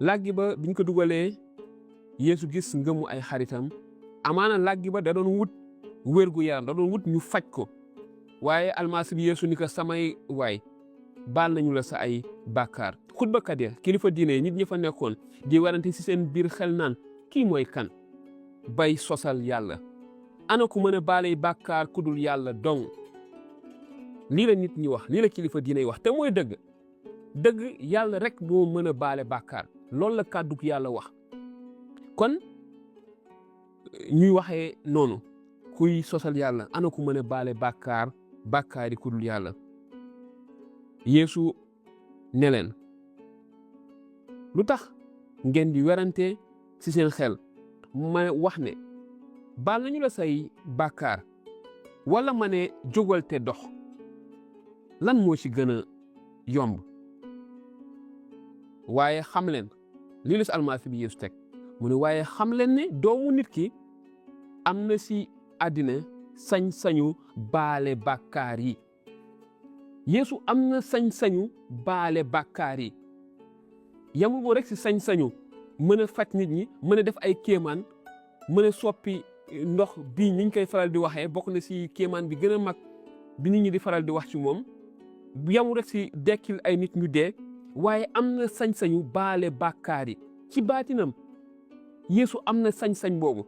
làggi ba biñ ko dugalee Yeesu gis ngëmu ay xaritam amaana làggi ba da doon wut wérgu yaram da doon wut ñu faj ko waaye almasi bi Yeesu ni ko samay waay baal nañu la sa ay bàkkaar. xutbakat ya kilifa diine nit ñi fa nekkoon di warante ci seen biir xel naan kii mooy kan bay sosal yàlla ana ku mën a baale bàkkaar ku dul yàlla dong. lii la nit ñi wax lii la kilifa diine wax te mooy dëgg yàlla rek moo mën a baale bàkkaar loolu la kàddug yàlla wax. kon ñuy waxee noonu kuy sosal yàlla ana ku mën a baale bàkkaar yi ku dul yàlla. Yeesu ne leen lu tax ngeen di werante ci seen xel ma wax ne baal nañu la say bàkkaar wala ma ne jógal te dox lan moo ci gën a yomb. waaye xam leen lii la si almasi bi Yeesu teg mu ne waaye xam leen ne doomu nit ki am na ci àddina sañ-sañu baale bàkkaar yi. Yeesu am na sañ-sañu baale bàkkaar yi yamul boo rek ci sañ-sañu mën a faj nit ñi mën a def ay kéemaan mën a soppi ndox bii niñ koy faral di waxee bokk na ci kéemaan bi gën a mag bi nit ñi di faral di wax ci moom yamul rek ci dekkil ay nit ñu dee waaye am na sañ-sañu baale bàkkaar yi ci baatinam Yeesu am na sañ-sañ boobu